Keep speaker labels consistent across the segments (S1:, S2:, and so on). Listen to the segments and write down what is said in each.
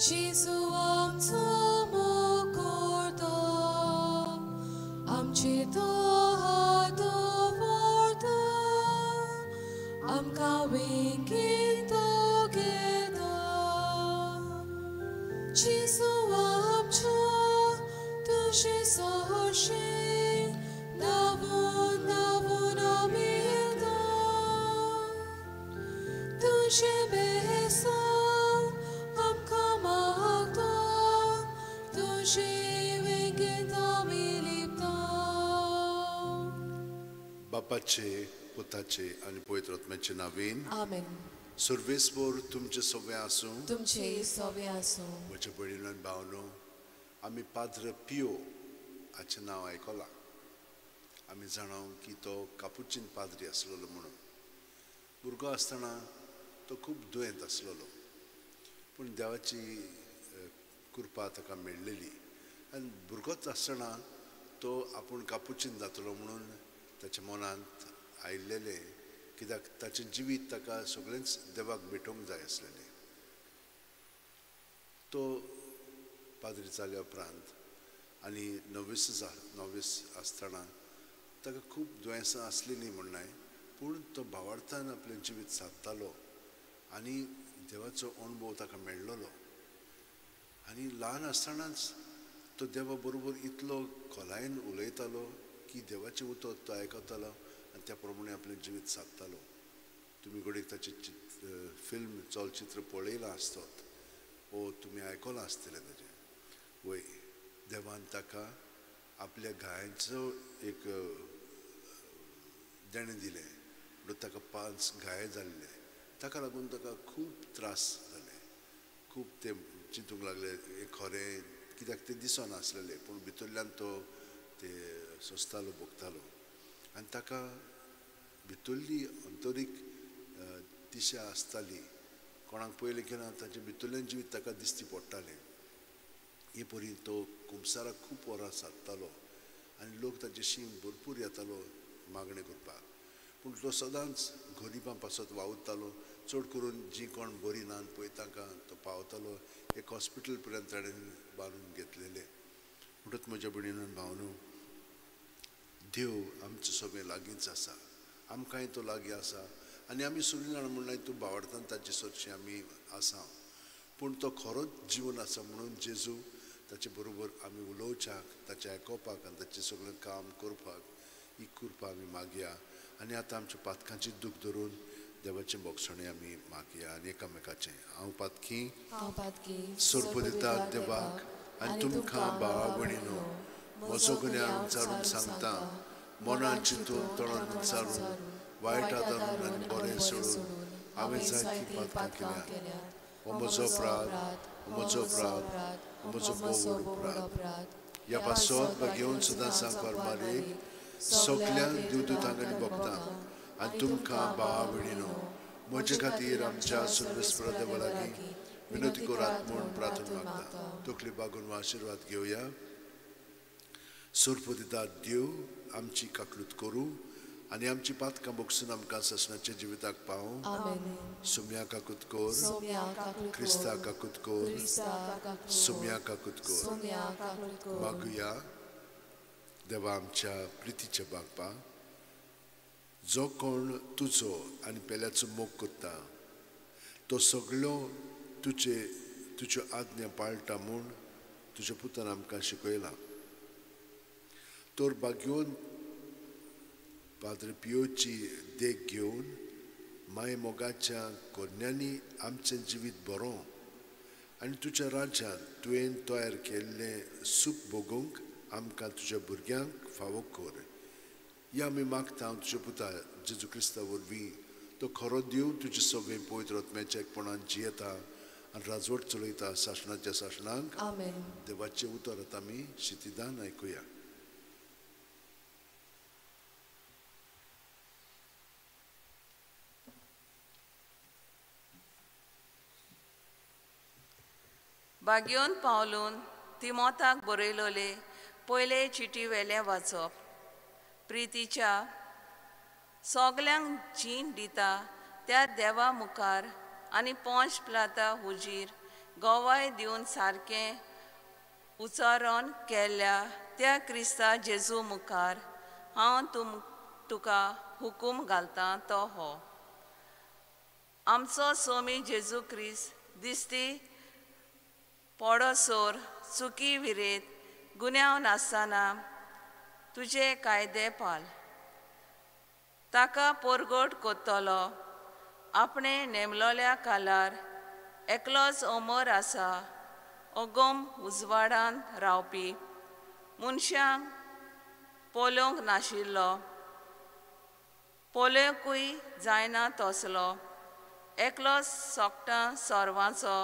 S1: जेजू आमचो मोग करता, आमचेर तो हात दवरता, आमकां वेंगेंत तो घेता. जेजू आमच्या तुजे सरशीं धांवून धांवून आमी येता, तुजें बेसांव आमकां मागता, तुजे वेंगेंत आमी लिपता.
S2: बापाचे, पुताचे आनी पवित्र आत्म्याचे नांवान.
S1: आमेन.
S2: सर्वेस्पर तुमचे सगळें आसूं.
S1: तुमचे सगळें आसूं.
S2: म्हज्या भयणीनो आनी भावनो, आमी पाद्र पियो हाचें नांव आयकलां. आमी जाणा की तो कापुचीन पाद्री आसलेलो म्हणून. भुरगो आसतना तो खूब दुयेंत आसलेलो, पूण देवाची कृपा ताका मेळ्ळेली आनी भुरगोच आसतना तो आपूण कापुचीन जातलो म्हणून ताच्या मनांत आयिल्लें, कित्याक ताचें जिवीत ताका सगळेंच देवाक भेटोवंक जाय आसलेलें. तो पाद्री जाल्या उपरांत आनी नोवीस आसतना ताका खूब दुयेंसां आसलेलीं म्हण न्हय, पूण तो भावार्थान आपलें जिवीत सादतालो आनी देवाचो अणभव ताका मेळ्ळलो. आनी ल्हान आसतनाच तो देवा बरोबर इतलो खोलायेन उलयतालो की देवाचें उतर तो आयकतालो आनी त्या प्रमाणे आपलें जिवीत सादतालो. तुमी घडये ताचें फिल्म चलचित्र पळयलां आसत वो तुमी आयकलां आसतलें ताजें. वय, देवान ताका आपल्या घायांचो एक देणें दिलें, म्हणून ताका 5 घाये जाल्ले. ताका लागून ताका खूब त्रास जाले, खूब ते चिंतूंक लागले हें खरें, कित्याक तें दिसनासलेलें, पूण भितरल्यान तो ते सोंसतालो, भोगतालो. आनी ताका भितरली अंतरीक दिशा आसताली, कोणाक पळयलें की ना ताचें भितरल्यान जिवीत ताका दिश्टी पडटालें. हे परी तो कुमसाराक खूब वरां सादतालो आनी लोक ताचे भरपूर येतालो मागणें करपाक, पूण तो सदांच गरिबां पासत वावुरतालो. चड करून जीं कोण बरीं ना पळय तांकां तो पावतालो. एक हॉस्पिटल पर्यंत ताणें बांदून घेतलेलें. म्हणटच म्हज्या भयणीन भावनो, देव आमचे सगळें लागींच आसा, आमकांय तो लागीं आसा आनी आमी सगळीं जाणां म्हणल्यार तूं भावार्थान ताचे सरशीं आमी आसा, पूण तो खरोच जीवन आसा म्हणून जेजू ताचे बरोबर आमी उलोवच्याक, ताचें आयकोपाक आनी ताचें सगळें काम करपाक ही कृपा आमी मागया. आनी आतां आमच्या पातकांची दूख धरून देवाचें बोगसणें आमी मागया आनी एकामेकाचें. हांव पातकी सोरपदिता देवाक आनी तुमकां भावा भयणीनो म्हजो गुन्यांव विचारून सांगता, मनान चिंतून तोंडान विचारून वायट आदारून आनी बरें सोडून हांवें जायतीं पातकां केल्या. हो म्हजो अपराध, हो म्हजो अपराध, हो म्हजो भोव व्हड अपराध. ह्या पासत घेवन सुद्दां सांगपार मारीक सगळ्यांक देवदूतांक आनी भोगतां आनी तुमकां भावा भयणीनो म्हजे खातीर आमच्या सर्वेस्पर देवा लागीं विनवती करात म्हूण प्रार्थना मागता. तकली बागून आशिर्वाद घेवया. सोरपदिता देव आमची काकलूत करूं आनी आमची पातकां बोगसून आमकां ससनाच्या जिविताक पावूं. सुम्या काकूत कोर, क्रिस्ता काकूत कोर, सुम्या काकूत कोर. मागुया देवा आमच्या प्रितीच्या बाप्पा, जो कोण तुजो आनी पेल्याचो मोग करता तो सगळो तुजे तुज्यो आज्ञा पाळटा म्हूण तुज्या पुतान आमकां शिकयलां. तर बागयोन पाद्र पियोची देख घेवन माय मोगाच्या कोन्यांनी आमचें जिवीत बरों आनी तुज्या राज्यांत तुवें तयार केल्लें सूख भोगूंक आमकां तुज्या भुरग्यांक फावो कर. ह्या आमी मागता तुज्या पुता जेजू क्रिस्ता वरवीं, तो खरो देव तुजे सगळें पवित्र आत्म्याच्या एकपणान जियेता आनी राजवट चलयता सासणाच्या सासणाक. देवाचें उतर आतां आमी शितिदान आयकुया.
S3: बागयोन पावलून तिमोताक बरयलोले पयले चिटी वेलें वाचप. प्रितीच्या सगल्यांक जीण दिता त्या देवा मुखार आनी पोंच प्लाता हुजीर गवाय दिवन सारकें उच्चारण केल्या त्या क्रिस्ता जेजू मुखार हांव तुका हुकूम घालतां तो हो। आमचो स्वामी जेजू क्रिस्त दिसती पडोसोर चुकी विरेत गुन्यांव नासतना तुजे कायदे पाल। ताका पोरगोट कोत्तलो आपणे नेमलोल्या कालार एकलोच अमर आसा अगम उजवाडान रावपी मनशांक पळोवंक नाशिल्लो पळोवंकूय जायना तसलो एकलो सोकटां सर्वांचो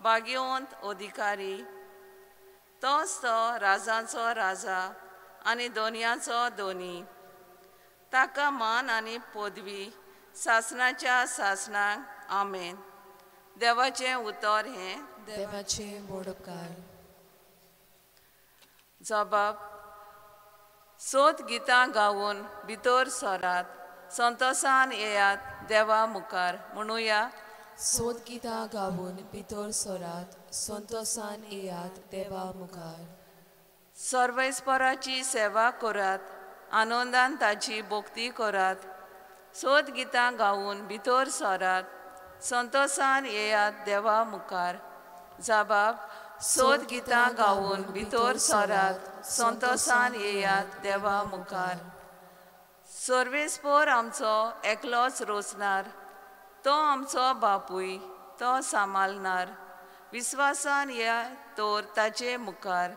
S3: भाग्यवंत अधिकारी तोच तो राजांचो राजा आनी दोनयांचो दोनी। ताका मान आनी पदवी सासणाच्या सासणाक आमेन। देवाचें उतर हें
S1: देवाचें मोडपकार।
S3: जबाब सोद गितां गावन भितर सरात संतोसान येयात देवा मुखार म्हणुया।
S1: सोद गितां गावन भितर सरात संतोसान येयात देवा मुखार।
S3: सर्वेस्पराची सेवा करात आनंदान ताची भक्ती करात। सोद गितां गावन भितर सरात संतोसान येयात देवा मुखार। जबाब सोद गितां गावन भितर सरात संतोसान येयात देवा मुखार। सर्वेस्पर आमचो एकलोच रोचणार तो आमचो बापूय तो सांबाळणार विस्वासान या तर ताचे मुखार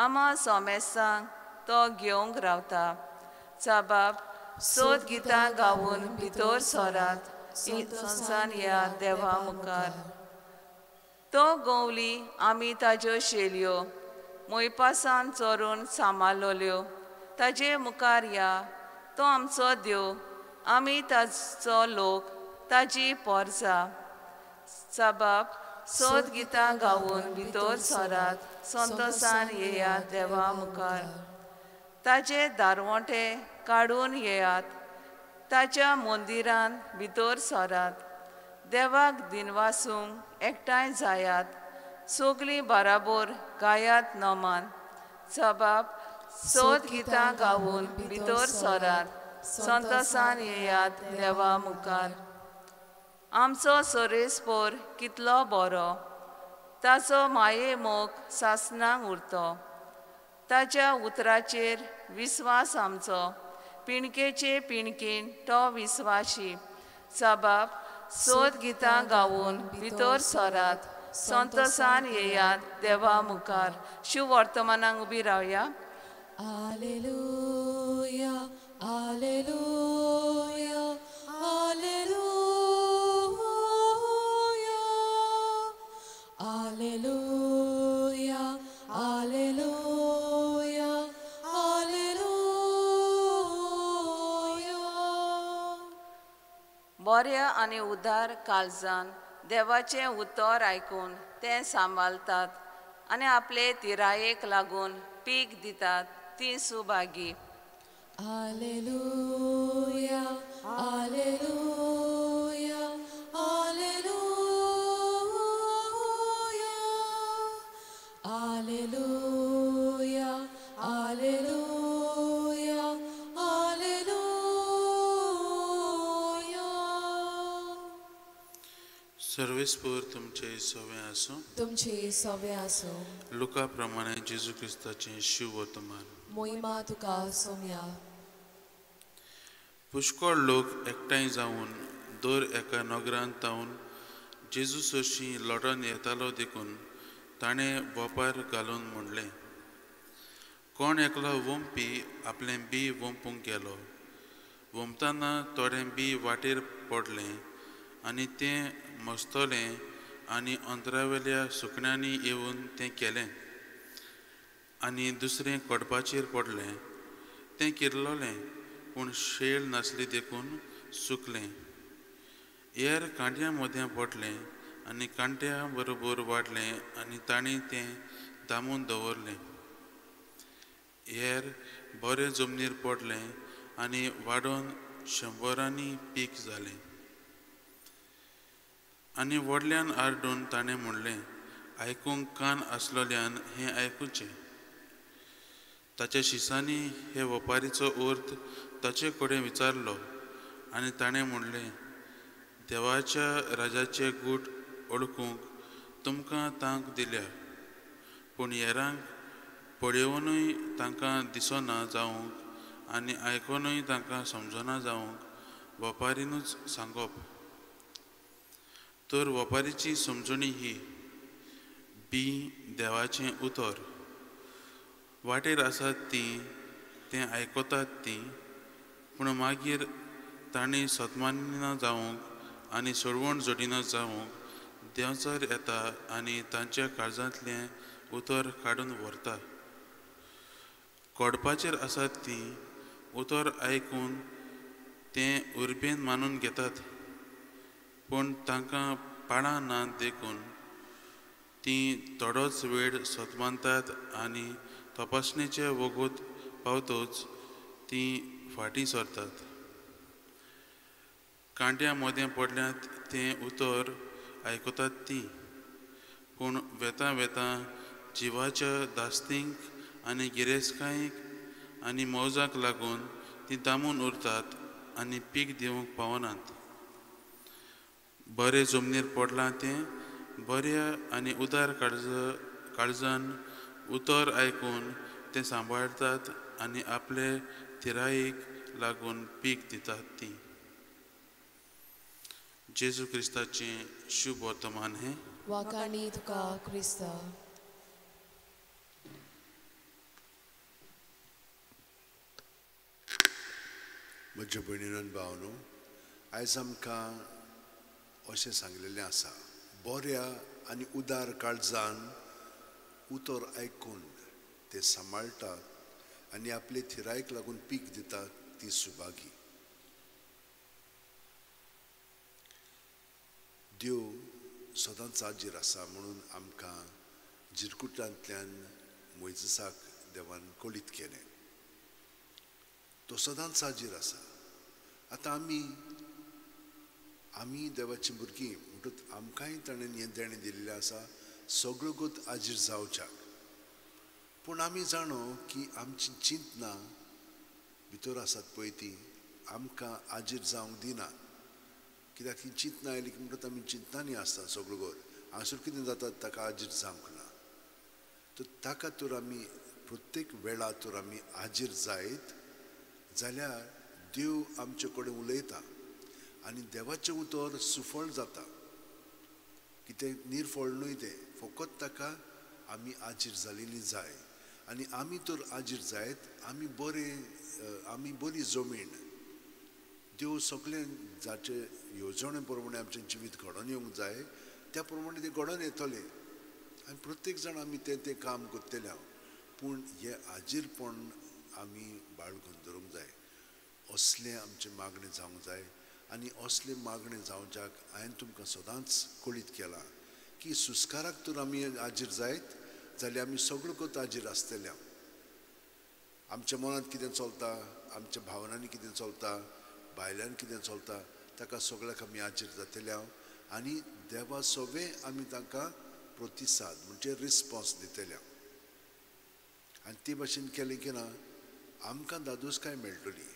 S3: आमा सोमेस्तांक तो घेवंक रावता। जबाब सोद गितां गावन भितर सरात संतोसान या देवा मुखार। तो गवली आमी ताज्यो शेलयो मोयपासान चोरून सांबाळल्यो ताजे मुखार या तो आमचो देव आमी ताचो लोक ताजी पोरसा। जबाब सोद गितां गावन भितर सरात संतोसान येयात देवा मुखार। ताजे दारवंटे काडून येयात ताच्या मंदिरान भितर सरात देवाक दिनवासूंक एकठांय जायात सगलीं बराबर गायात नमान। जबाब सोद गितां गावन भितर सरात संतोसान येयात देवा मुखार। आमचो सर्वेस्पर कितलो बरो ताचो माये मोग सासणाक उरतो ताच्या उतराचेर विस्वास आमचो पिणकेचे पिणकेन तो विस्वाशी। जबाब सोद गितां गावन भितर सरात संतोसान येयात देवा मुखार। शिव वर्तमानाक उबी रावया।
S1: Alleluia, alleluia, alleluia, alleluia, alleluia, alleluia.
S3: बऱ्या आनी उदार काळजान देवाचें उतर आयकून तें सांबाळतात आनी आपले तिरायेक लागून पीक दितात ती Subhagi.
S1: Alleluia, alleluia, alleluia, alleluia, alleluia, alleluia.
S4: सर्वेस्पर तुमचे सवे आसूं।
S1: तुमचे सवे आसूं।
S4: लुका प्रमाणे जेजू क्रिस्ताचें शिव वर्तमान।
S1: मोहिमा तुका सोम्या।
S4: पुष्कळ लोक एकठांय जावन दर एका नगरांत तावन जेजू सरशीं लोटून येतालो देखून ताणें वोपार घालून म्हणलें, कोण एकलो वोंपी आपलें बी वोंपूंक गेलो। वोंपतना थोडें बी वाटेर पडलें आनी तें मस्तलें आनी अंतरावेल्या सुकण्यांनी येवन तें केलें आनी दुसरें कडपाचेर पडलें तें किरलोलें पूण शेळ नासली देखून सुकलें। हेर कांट्यां मदें पडलें आनी कांट्या बरोबर वाडलें आनी तांणी तें दामून दवरलें। हेर बरें जमनीर पडलें आनी वाडोवन शंबरांनी पीक जालें। आनी व्हडल्यान आरडून ताणें म्हणलें, आयकूंक कान आसलोल्यान हें आयकुचें. ताच्या शिसांनी हे वपारीचो अर्थ ताचे कडेन विचारलो आनी ताणें म्हणलें, देवाच्या राजाचे गूट ओळखूंक तुमकां तांक दिल्या, पूण हेरांक पळोवनूय तांकां दिसना जावंक आनी आयकोनूय तांकां समजना जावंक वपारीनूच सांगप. तर वपारीची समजणी ही, बी देवाचें उतर. वाटेर आसात तीं तें आयकतात तीं, पूण मागीर तांणी सतमान्य जावंक आनी सोडवण जोडिना जावंक देंवचार येता आनी तांच्या काळजांतलें उतर काडून व्हरता. कोडपाचेर आसात तीं उतर आयकून तें उर्बेन मानून घेतात, पूण तांकां पाळां ना देखून तीं थोडोच वेळ सतमानतात आनी तपासणेचे वगत पावतच तीं फाटीं सरतात. कांट्या मदें पडल्यात तें उतर आयकतात तीं, पूण वेता वेता जिवाच्या दास्तींक आनी गिरेस्तकायेक आनी मौजाक लागून तीं दामून उरतात आनी पीक दिवंक पावनात. बरें जमनीर पडलां तें बऱ्या आनी उदार काळजान उतर आयकून तें सांबाळटात आनी आपले थिरायेक लागून पीक दितात तीं. जेजू क्रिस्ताचें शुभ वर्तमान हें.
S1: वाखाणी तुका क्रिस्ता.
S2: म्हज्या भयणीन भावनो, आयज आमकां अशें सांगलेलें आसा, बऱ्या आनी उदार काळजान उतर आयकून ते सांबाळटात आनी आपले थिरायेक लागून पीक दितात ती सुभागी. देव सदांच हाजीर आसा म्हणून आमकां जिरकुटांतल्यान मोयजेसाक देवान कळीत केलें. तो सदांच हाजीर आसा. आतां आमी आमी देवाची भुरगीं म्हणटूच आमकांय ताणें हें देणें दिल्लें आसा सगळो गोत हाजीर जावच्याक. पूण आमी जाणो की आमची चिंतनां भितर आसात पळय ती आमकां हाजीर जावंक दिनात. कित्याक ती चिंतनां आयली की म्हणटच आमी चिंतनांनी आसता सगळो गोर हांगासर कितें जाता ताका हाजीर जावंक ना. तर ताका तर आमी प्रत्येक वेळा तर आमी हाजीर जायत जाल्यार देव आमचे कडेन उलयता आनी देवाचें उतर सुफळ जाता. कितें निर्फळ न्हय तें, फकत ताका आमी हाजीर जालेली जाय. आनी आमी तर हाजीर जायत आमी बरें, आमी बरी जमीन. देव सगळें जाचे येवजणे प्रमाणे आमचें जिवीत घडोवन येवंक जाय त्या प्रमाणे तें घडोवन येतलें आनी प्रत्येक जाण आमी तें तें काम करतले हांव. पूण हें हाजीरपण आमी बाळगून धरूंक जाय. असलें आमचें मागणें जावंक जाय आनी असलें मागणें जावच्याक हांवें तुमकां सदांच कळीत केलां की सुस्काराक तर आमी हाजीर जायत जाल्यार आमी सगळो कोत हाजीर आसतले. आमच्या मनांत कितें चलता, आमच्या भावनांनी कितें चलता, भायल्यान कितें चलता ताका सगळ्याक आमी हाजीर जातले हांव आनी देवा सवें आमी तांकां प्रतिसाद म्हणजे रिस्पोन्स दितले हांव. आनी ते भाशेन केलें की ना आमकां दादोसकाय मेळटली,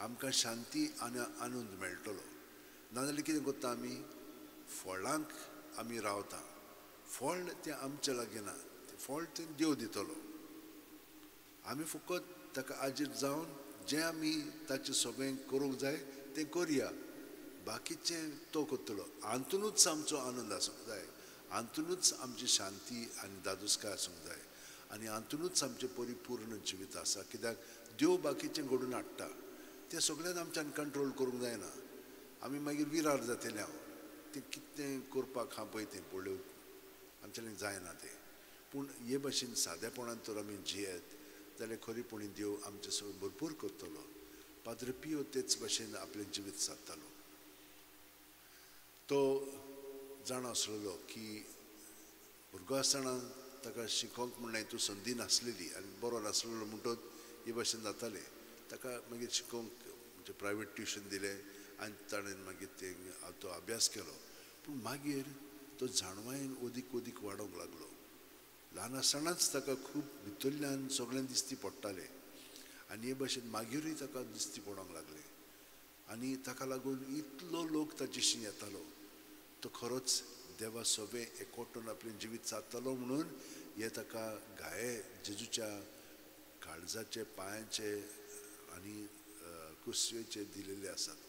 S2: आमकां शांती आनी आनंद मेळटलो. नाजाल्यार कितें करता आमी फळांक आमी रावता, फळ तें आमच्या लागीं ना, फळ तें देव दितलो. आमी फकत ताका हाजीर जावन जें आमी ताचें सगळें करूंक जाय तें करया, बाकीचें तो करतलो. हातूनच आमचो आनंद आसूंक जाय, हातूनच आमची शांती आनी दादोसकाय आसूंक जाय आनी हातूनच आमचें परिपूर्ण जिवीत आसा. कित्याक देव बाकीचें घडून हाडटा, तें सगळ्यान आमच्यान कंट्रोल करूंक जायना. आमी मागीर विरार जातले हांव तें कितें करपाक आहा पळय तें पळोवन आमच्यान जायना तें. पूण हे भाशेन सादेपणान तर आमी जियेत जाल्यार खरेपणी देव आमचें सगळें भरपूर करतलो. पाद्र पियो तेच भाशेन आपलें जिवीत सादतालो. तो जाणा आसलेलो की भुरगो आसतना ताका शिकोंक म्हणल्यार हितून संदी नासलेली आनी बरो नासलेलो म्हणटच हे भाशेन जातालें. ताका मागीर शिकोवंक म्हणजे प्रायवेट ट्युशन दिलें आनी ताणें मागीर तें तो अभ्यास केलो. पूण मागीर तो जाणवायेन अदीक अदीक वाडोवंक लागलो. ल्हान आसतनाच ताका खूब भितरल्यान सगळ्यांक दिसती पडटालें आनी हे भाशेन मागीरूय ताका दिसती पडोंक लागलें आनी ताका लागून इतलो लोक ताचेशी येतालो. तो खरोच देवा सोबे एकवटून आपलें जिवीत सादतालो म्हणून हे ताका घाये जेजूच्या काळजाचे पांयाचे आनी कुसवेचे दिलेले आसात.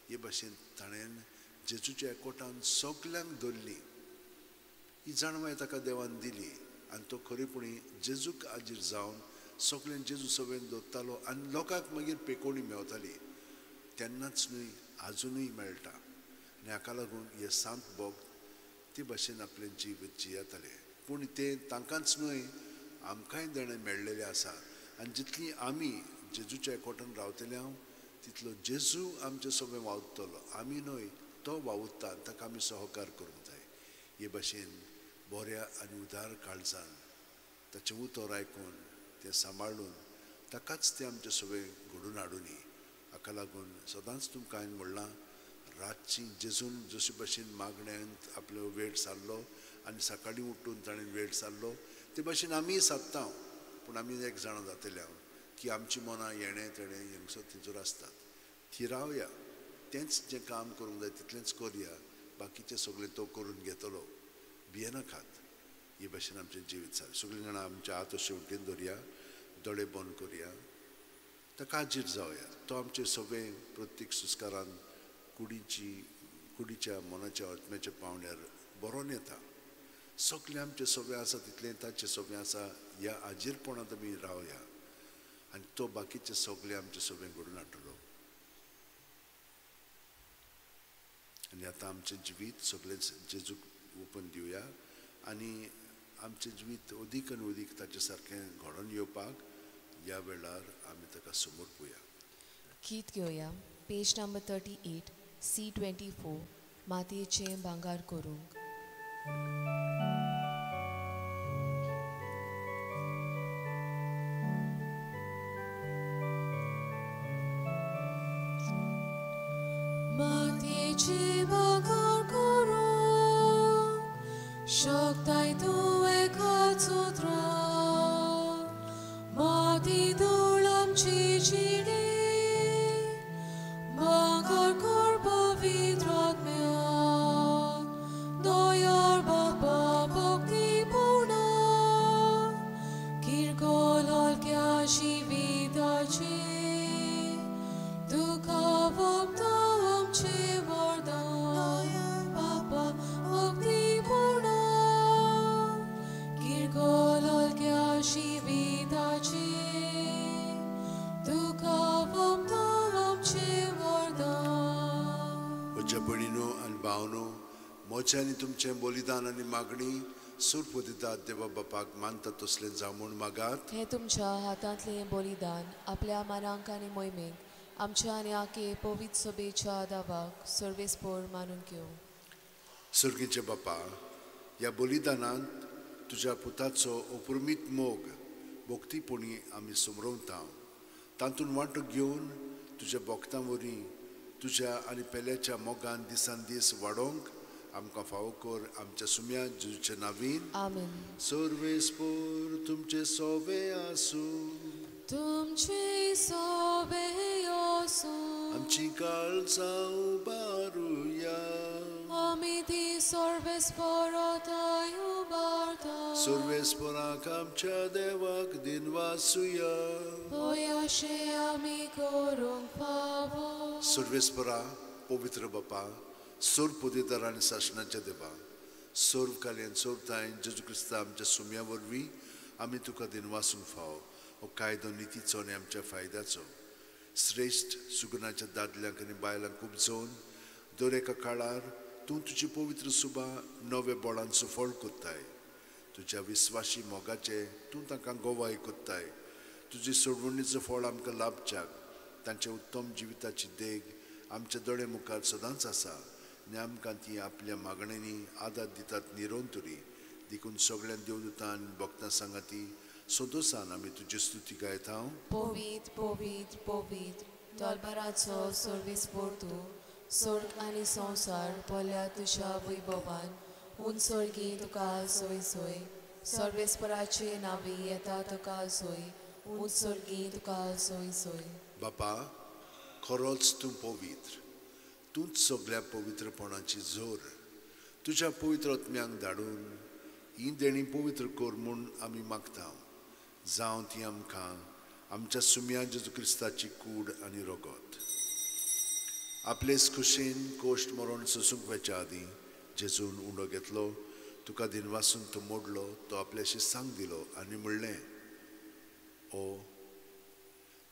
S2: हे भाशेन ताणें जेजूच्या एकवटान सगल्यांक धरली. ही जाणवाय ताका देवान दिली आनी तो खरेपणी जेजूक आजीर जावन सगळ्यां जेजू सवेन दवरतालो आनी लोकांक मागीर पेकोवणी मेवताली. तेन्नाच न्हय आजुनूय मेळटा आनी हाका लागून हे सांत भक्त ते भाशेन आपलें जिवीत जियेताले. पूण तें तांकांच न्हय आमकांय देणें मेळ्ळेलें आसा आनी जितली आमी जेजूच्या एकवटान रावतले हांव तितलो जेजू आमचे सोबे वावुरतलो, आमी न्हय तो वावुरता, ताका आमी सहकार करूंक जाय. हे भाशेन बऱ्या आनी उदार काळजान ताचें उतर आयकून तें सांबाळून ताकाच तें आमचे सोबे घडून हाडुनी. हाका लागून सदांच तुमकां हांवें म्हणलां रातची जेजून जशे भाशेन मागण्यांत आपलो वेळ सारलो आनी सकाळीं उठून ताणें वेळ सारलो ते भाशेन आमीय सादता. पूण आमी एक जाणां जातले हांव की आमची मनां येणें तेणें हेंगसो थंयसर आसतात. थिरावया, तेंच जें काम करूंक जाय तितलेंच करया, बाकीचें सगळें तो करून घेतलो, भियेनाकात. हे भाशेन आमचें जिवीत सारकें. सगळीं जाणां आमच्या हात शेवटेन धरया, दोळे बंद करया, ताका हाजीर जावया. तो आमचे सगळे प्रत्येक संस्कारान कुडीच्या मनाच्या आत्म्याच्या पावण्यार बरोवन येता. सगळें आमचें सगळें आसा तितलें ताचें सगळें आसा. ह्या हाजीरपणांत आमी रावया आनी तो बाकीचें सगळें आमचें सगळें घडून हाडटलो. आनी आतां आमचें जिवीत सगळेंच जेजूक ओपन दिवया आनी आमचें जिवीत अदीक आनी अदीक ताचे सारकें घडोवन येवपाक ह्या वेळार आमी ताका समर्पुया.
S1: गीत घेवया पेज नंबर 38 C24 मातयेचें भांगर करूंक. मातयेचें भांगर करूंक शकताय तूं एकाच उतरान, माती धूळ आमची जिणी भांगर कर पवित्र आत्म्यान, दयाळ बापा भक्ती पूर्ण किरकोळ हलक्या जिविताची तुका वखदां आमचें वरदान, बापा भक्ती पूर्ण किरकोळ हलक्या जिविताची तुका वखदां आमचें वरदान.
S2: म्हज्या भयणीनो आनी भावनो, म्हजें आनी तुमचें बलिदान आनी मागणी सुरपदितात देवा बापाक मानता तसलें जावं म्हूण मागात.
S1: हें तुमच्या हातांतलें बलिदान आपल्या मनांक आनी मोहिमेक आमच्या आनी आके पवित्र सभेच्या दावाक सर्वेस्पोर मानून घेवं.
S2: सर्गीचे बापा, ह्या बलिदानांत तुज्या पुताचो अपरमीत मोग भक्तीपणी आमी समरवता. तातूंत वांटो घेवन तुज्या भक्तां वरवीं तुज्या आनी पेल्याच्या मोगान दिसान दीस वाडोवंक आमकां फावो कर. आमच्या सुम्या जेजूच्या नांवीन
S1: आमेन.
S2: सर्वेस्पोर तुमचे सोबे आसूं,
S1: तुमचे सोबे आसूं,
S2: आमची काळजां उबारुया,
S1: आमी ती सर्वेस्पोराताय उबारता.
S2: सर्वेस्पोराक आमच्या देवाक दिनवासुया,
S1: पळय अशें आमी करूंक फावो.
S2: सर्वेस्पोरा पवित्र बापा, सर्व पदवीधर आनी सासणाच्या देवा, सर्व काल्यान सर्व तायन जेजू क्रिस्ता आमच्या सुम्या वरवीं आमी तुका दिनवासूंक फावो. हो कायदो नितीचो आनी आमच्या फायद्याचो श्रेश्ठ सुगुणाच्या दादल्यांक आनी बायलांक उपजोवन दर एका काळार तूं तुजी पवित्र सुबा नव्या बोळान सुफळ कोत्ताय. तुज्या विस्वाशी मोगाचे तूं तांकां गोवाय कोत्ताय. तुजी सोडवणीचो फळ आमकां लाभच्याक तांच्या उत्तम जिविताची देग आमच्या दोळे मुखार सदांच आसा आनी आमकां ती आपल्या मागण्यांनी आदार दितात निरंतरी. देखून सगळ्यां देवदूतां आनी भक्तां सांगाती संतोसान आमी तुजी स्तुती गायता.
S1: पवित्र पवित्र पवित्र दरबाराचो सर्वेस्पोर तूं, स्वर्ग आनी संवसार भरल्या तुज्या वैभवान. उंच सोर्गी तुका सोय सोय सर्वेस्पराचे नांवी येता तुका सोय उंच सोर्गी तुका सोय सोय.
S2: बापा खरोच तूं पवित्र, तूंच सगळ्या पवित्रपणाची जोर. तुज्या पवित्र आत्म्यांक धाडून ही देणी पवित्र कर म्हूण आमी मागता. जावं ती आमकां आमच्या सुम्या जेजू क्रिस्ताची कूड आनी रगत. आपलेच खुशेन कोश्ट मरण सोसूंक वचच्या आदीं जेजून उंडो घेतलो, तुका दिनवासून तो मोडलो, तो आपल्याशी सांग दिलो आनी म्हणलें, ओ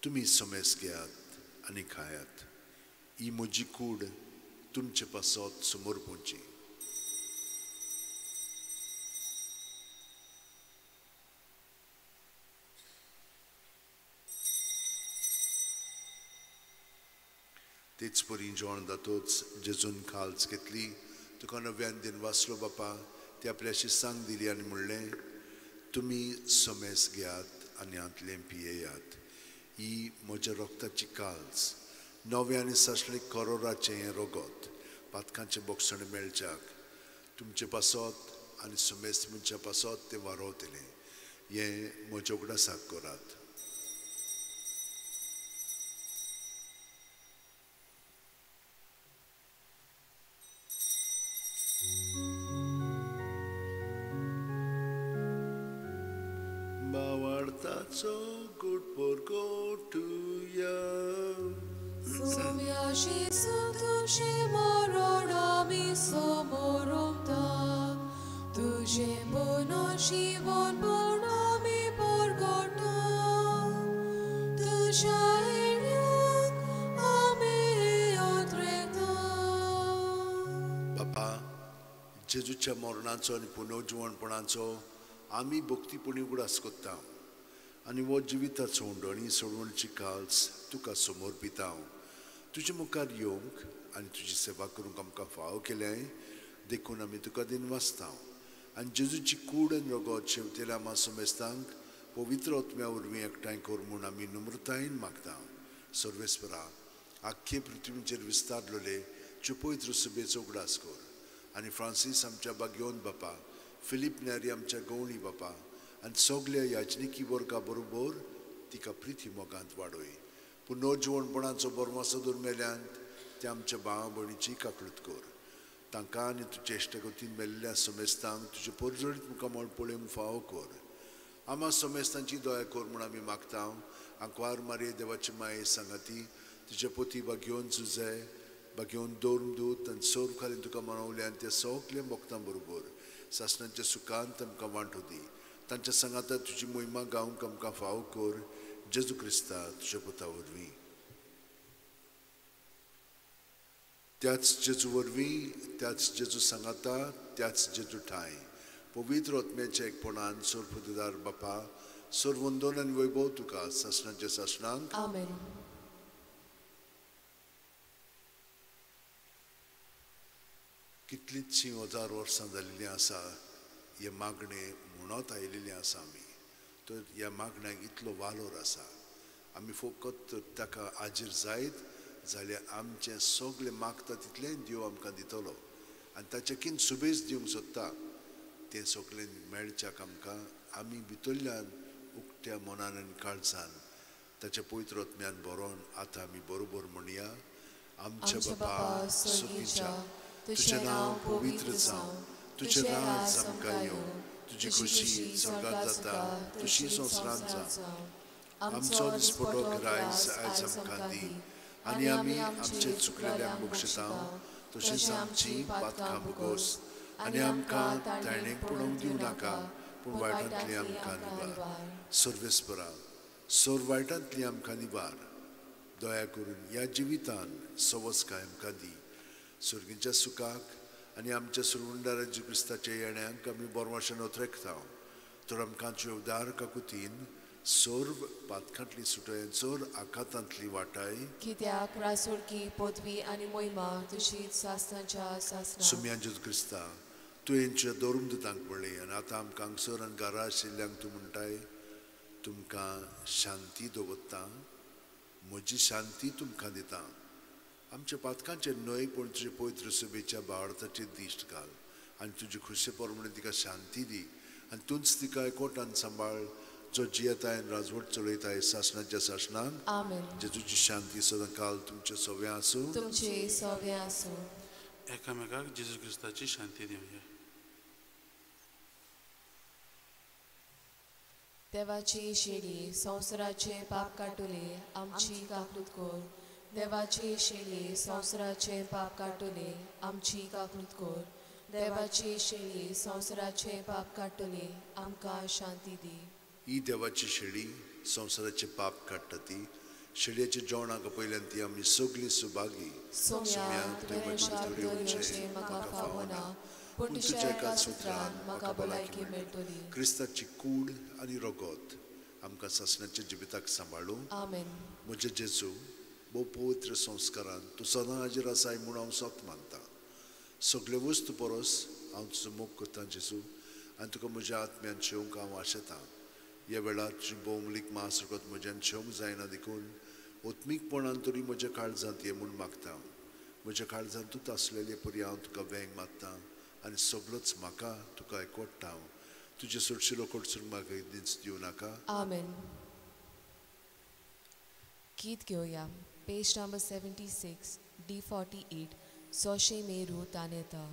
S2: तुमी समेस घेयात आनी खायात, ही म्हजी कूड तुमचे पासत समर्पूंची. तेच परी जेवण जातोच जेजून खाल्स घेतली, तुका नव्यान दिनवासलो बापा, ती आपल्याशी सांग दिली आनी म्हणलें, तुमी समेस घेयात आनी हांतलें पियेयात, ही म्हज्या रोगताची काल्स, नवें आनी सासणें करोराचें हें रगत पातकांचें बोगसणें मेळच्याक तुमचे पासत आनी समेस्त मनशा पासत तें वारोवतलें. हें म्हज्या उगडासाक करात. बावार्थाचो गुड गोटुया
S1: सुम्या जेजू तुजें मरण आमी समोरता, तुजें बोनो जीवन पूण आमी परगटा, तुज्या येण्याक आमी अत्रेता.
S2: बापा, जेजूच्या मरणाचो आनी पुनर्जिवणपणाचो आमी भक्तीपणी उगडास करता आनी हो जिविताचो उंडो आनी सोडवणची काल्स तुका समर्पिता. तुजे मुखार येवंक आनी तुजी सेवा करूंक आमकां फावो केलें देखून आमी तुका दिनवासता. आनी जेजूची कूड आनी रगत शेवतेल्या आमा समेस्तांक पवित्र आत्म्या वरवीं एकठांय कर म्हूण आमी नम्रतायेन मागता. सर्वेस्परा, आख्खे पृथ्वीचेर विस्तारलेले तुजे पवित्र सभेचो उगडास कर आनी फ्रांसीस आमच्या बागयोन बापा, फिलीप न्यारी आमच्या गवळी बापा आनी सगल्या याजनिकी वर्गा बरोबर तिका प्रिती मोगांत वाडय. पुनर्जिवणपणाचो बरमासो दुर्मेल्यांत ते आमच्या भाव भयणीची काकळूत कर. तांकां आनी तुजे इश्टागतीन मेल्ल्या समेस्तांक तुजे परजळीत मुखामळ पळोवंक फावो कर. आमा समेस्तांची दया कर म्हूण आमी मागता. आंकवार मारये देवाची माये सांगाती तुजे पोती बागयोन जुजे बागयोन दवरून दूत आनी सोर खालीन तुका मनवले आनी ते सगळे भक्तां बरोबर सासणाच्या सुखान आमकां वांटो दी. तांच्या सांगाता तुजी मोहिमा गावंक आमकां फावो कर. जेजू क्रिस्ता तुज्या पुता वरवीं. त्याच जेजू वरवीं, त्याच जेजू सांगाता, त्याच जेजू ठांय पवित्र आत्म्याच्या एकपणान सर्वपुदेदार बापा, सर्वंदन आनी वैभव तुका सासणाच्या सासणांक.
S1: आमेन.
S2: कितलींचशीं हजार वर्सां जाल्लीं आसा हे मागणें म्हणत आयिल्लें आसा आमी. तर ह्या मागण्याक इतलो वालोर आसा. आमी फकत ताका हाजीर जायत जाल्यार आमचें सगळें मागता तितलें देव आमकां दितलो आनी ताचें किन सुबेज दिवंक सोदता तें सगळें मेळच्याक आमकां आमी भितरल्यान उक्त्या मनान आनी काळजान ताच्या पवित्र आत्म्यान बरोवन आतां आमी बरोबर म्हणया. आमच्या बापा सुखीच्या, तुजें नांव पवित्र जावं, तुजें राज आमकां येवं, तुजी खुशी स्वर्गांत जाता तशी संवसारांत जावं. आमचो दिसपटो ग्रायस आयज आमकां दी आनी आमी आमचे चुकलेल्यांक बक्षिता तशीच आमची पातकां भोगोस आनी आमकां ताणेक पळोवंक दिवं नाका पूण वायटांतली आमकां निवार. सर्वेस्परा, सर्व वायटांतली आमकां निवार. दया करून ह्या जिवितान सवसकाय आमकां दी. सर्गीच्या सुखाक आनी आमच्या सुरवंडारा जेजू क्रिस्ताच्या येण्याक आमी बरवाशेन ओतरेकता. तर आमकां तुज्या उदार काकुतीन सर्व पातकांतली सुटय, सर्व आघातांतली वाटाय.
S1: कित्याक रासुळकी पदवी आनी मोहिमा तुजीच सासणाच्या सासणाक.
S2: सुम्या जेजू क्रिस्ता, तुवें तुज्या दवरून दुतांक पळय आनी आतां आमकां हांगसर आनी घरा आशिल्ल्यांक तूं म्हणटाय, तुमकां शांती दवरता, म्हजी शांती तुमकां दिता. आमच्या पातकांचेर न्हय पूण तुजे पवित्र सभेच्या भावार्थाचेर दिश्ट घाल आनी तुजी खुशे प्रमाणे तिका शांती दी आनी तूंच तिका एकवटान सांबाळ जो जियेताय राजवट चलयताय सासणाच्या सासणाक।
S1: आमेन।
S2: जेजूची शांती सदांकाल तुमचे सवे आसूं।
S1: तुमचे सवे आसूं।
S4: एकामेकाक जेजू क्रिस्ताची शांती दिवया।
S1: देवाची शेळी संवसाराचे पाप काडटले आमची काकूत कर। देवाची शेळी संवसाराचे पाप काडटले आमची काकूत कर। देवाची शेळी संवसाराचे पाप काडटले आमकां शांती दी।
S2: ही देवाची शेळी संवसाराचे पाप काडटा ती शेळयेच्या जेवणाक पयल्यान ती आमी सगळीं सुभागी।
S1: सोम्या तुवें येवचें म्हाका फावना पूण तुज्या एका सुत्रान म्हाका भलायकी मेळटली।
S2: क्रिस्ताची कूड आनी रगत आमकां सासणाच्या जिविताक सांबाळूं।
S1: आमेन।
S2: म्हजे जेजू भोव पवित्र संस्कारान तूं सदां हाजीर आसाय म्हूण हांव सत मानता। सगळे वस्तू परस हांव तुजो मोग करता जेजू आनी तुका म्हज्या आत्म्यान शेवंक हांव आशेतां। ह्या वेळार तुजी भोवमूलीक मांस रगत म्हज्यान शेवंक जायना देखून आत्मीकपणान तरी म्हज्या काळजांत ये म्हूण मागता। म्हज्या काळजांतूच आसलेले परी हांव तुका वेंग मारता आनी सगळोच म्हाका तुका एकवट्टा। तुजे सोडशिलो कडसून म्हाका दीस दिवं नाका।
S1: आमेन। गीत घेवया पेज नंबर 76 D48 सोशे मेरू तानेता।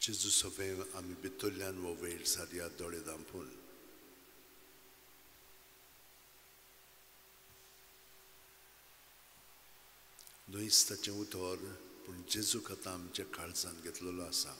S2: जेजू सवें आमी भितरल्यान हो वेळ सारया दोळे धांपून। न्हयच ताचें उतर पूण जेजूक आतां आमच्या काळजान घेतलेलो आसा।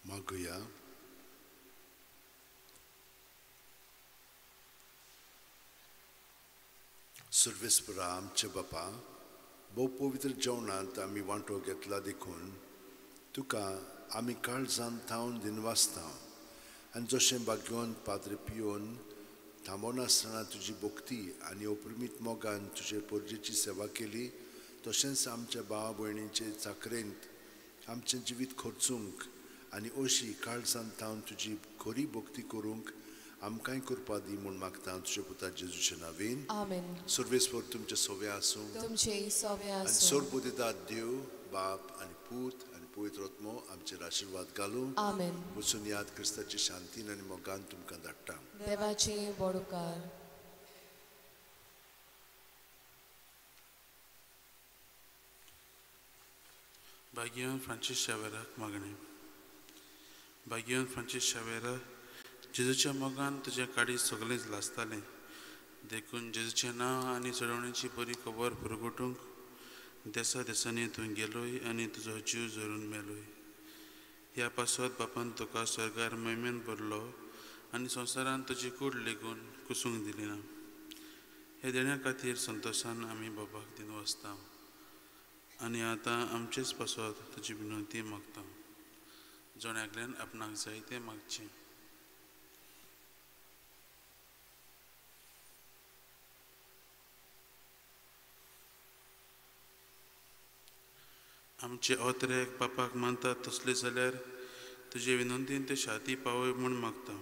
S2: मागुया। सर्वेस्परा आमचे बापा भोव पवित्र जेवणांत आमी वांटो घेतला देखून तुका आमी काळजान थावन दिनवासता आनी जशें भाग्योन पाद्रे पियोन थांबोनासतना तुजी भक्ती आनी अपरिमीत मोगान तुजे परजेची सेवा केली तशेंच आमच्या भाव भयणीचे चाकरेंत आमचें जिवीत खर्चूंक आनी अशी काळजान तावन तुजी खरी भक्ती करूंक आमकांय करपा दी म्हूण मागता तुज्या पुता जेजूच्या नांवान.
S1: आमेन.
S2: सर्वेस्पर तुमचे सोवे आसूं.
S1: तुमचे सोवे
S2: आनी
S1: आसूं.
S2: सर्वबुद्धिदात देव बाप आनी पूत आनी पवित्र आत्मो आमचेर आशिर्वाद घालूं.
S1: आमेन.
S2: वचून याद क्रिस्ताची शांतीन आनी मोगान तुमकां धाडटा.
S1: देवाचे बोडकार.
S4: भाग्यवान फ्रांसीस शावेराक मागणें. भाग्यवान फ्रांसीस शावेरा, जेजूच्या मोगान तुजें काळीज सगळेंच लासतालें, देखून जेजूचें नांव आनी चडवणेची बरी खबर पुरगोटूंक देसा देसांनी तूं गेलोय आनी तुजो जीव जरून मेलोय. ह्या पासत बापान तुका स्वर्गार महिमेन भरलो आनी संवसारान तुजी कूड लेगून कुसूंक दिली ना. हे देण्या खातीर संतोशान आमी बाबाक दिनवासता आनी आतां आमचेच पासत तुजी विनंती मागता. जण एकल्यान आपणाक जाय तें मागचें. आमचे ओत्रेक बापाक मानतात तसले जाल्यार तुजे विनंतीन ते शाती पावय म्हूण मागता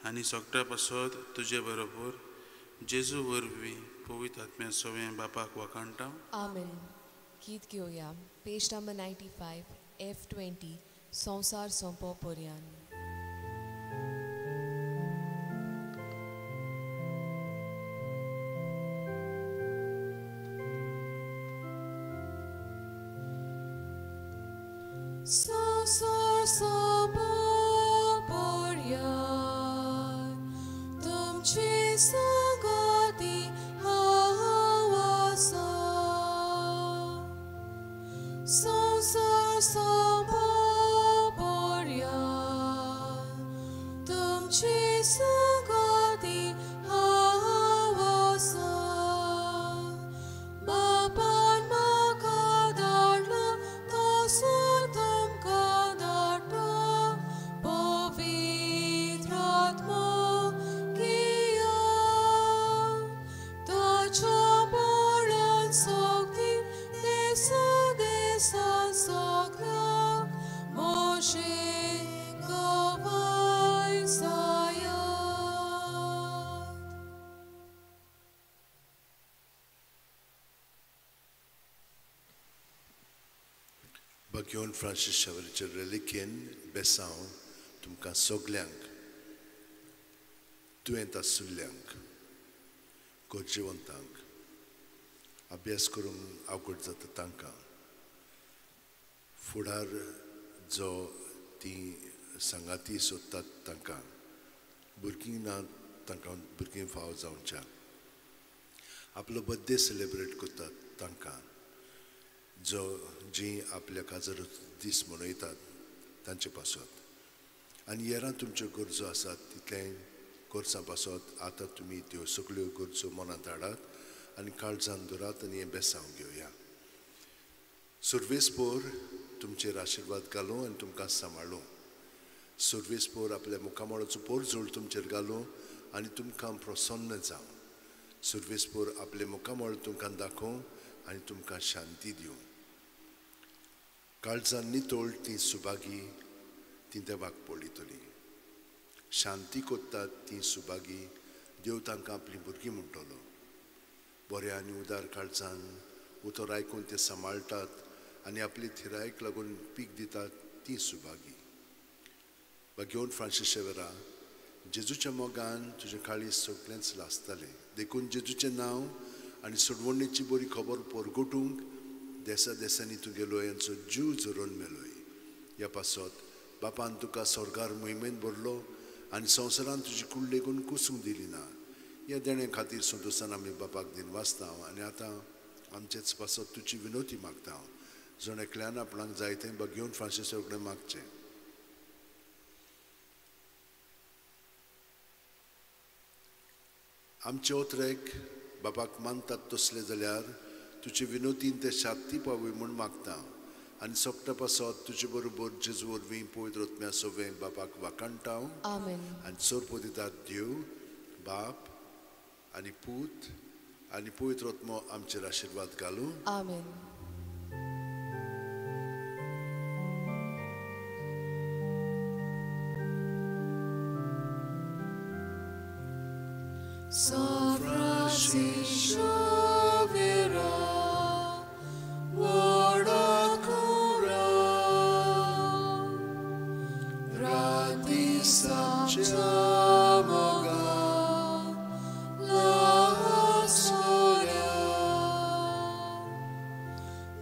S4: आनी सगळ्या पासत तुजे बरोबर जेजू वरवीं पवित्र आत्म्या सवें बापाक वाखाणटा.
S1: आमेन. गीत घेवया पेज नंबर 95 F20 संवसार सोंपो पर्यान. संवसार सोंपो पर्यान तुमचे संगाती हांव आसा. संवसार सोंपो पर्यान तुमचे संगाती हांव आसा. बापान म्हाका धाडला तसो तुमकां धाडटा पवित्र आत्मो घेया. ताच्या बळान शक्ती देसा देसा सगळ्याक म्हजे गवाय जायात.
S2: भाग्यवान फ्रांसीस शावेराचे रेलिकेन बेसांव तुमकां सगल्यांक दुयेंत आसुल्ल्यांक गरजेवंतांक अभ्यास करूंक आवगड जाता तांकां फुडार जो ती सांगाती सोदतात तांकां भुरगीं ना तांकां भुरगीं फाव जावच्या आपलो बर्थडे सेलेब्रेट करतात तांकां जो जी आपल्या काजार दीस मनयतात तांचे पासत आनी हेरां तुमच्यो गरजो आसात तितलें गरजां पासत आतां तुमी त्यो सगळ्यो गरजो मनांत हाडात आनी काळजान दवरात आनी हें बेसांव घेवया. सुर्वेस्पोर तुमचेर आशिर्वाद घालूं आनी तुमकां सांबाळूं. सुर्वेस्पोर आपल्या मुखामळाचो पोरजोळ तुमचेर घालूं आनी तुमकां प्रसन्न जावं. सुर्वेस्पोर आपलें मुखामळ तुमकां दाखोवं आनी तुमकां शांती दिवं. काळजान नितळ ती सुभागी ती देवाक पळयतली. शांती करतात ती सुभागी देव तांकां आपलीं भुरगीं म्हणटलो. बऱ्या आनी उदार काळजान उतर आयकून ते सांबाळटात आनी आपली थिरायेक लागून पीक दितात ती सुभागी. भाग्यवान फ्रांसीस शेवेरा, जेजूच्या मोगान तुजें काळीज सगळेंच लासतालें, देखून जेजूचें नांव आनी सोडवणेची बरी खबर परगटूंक देसा देसांनी तूं गेलोय आनी जीव झरोवन मेलोय. ह्या पासत बापान तुका स्वर्गार महिमेन भरलो आनी संवसारान तुजी कूड लेगून कुसूंक दिली ना. ह्या देणे खातीर संतोशान आमी बापाक दिनवासता आनी आतां आमचेच पासत तुजी विनवती मागता. जण एकल्यान आपणाक जाय तें भाग्यवान फ्रांसीसा कडेन मागचें. आमचे ओत्रेक बापाक मानतात तसले जाल्यार तुजे विनोदीन ते शांती पावय म्हूण मागता आनी सोगटा पासत तुजे बरोबर जेजू वरवीं पवित्र आत्म्या सवें बापाक वाखाणटा.
S1: आमेन.
S2: आनी सोरपोदितात देव बाप आनी पूत आनी पवित्र आत्मो आमचेर आशिर्वाद घालूं.
S1: आमेन. San Francis Xavier, व्हडा कुरा, रात-दिसाच्या मोगान लासोऱ्या,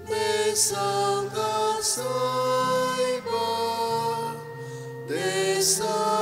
S1: देसांगा सायबा, देसारामच्या,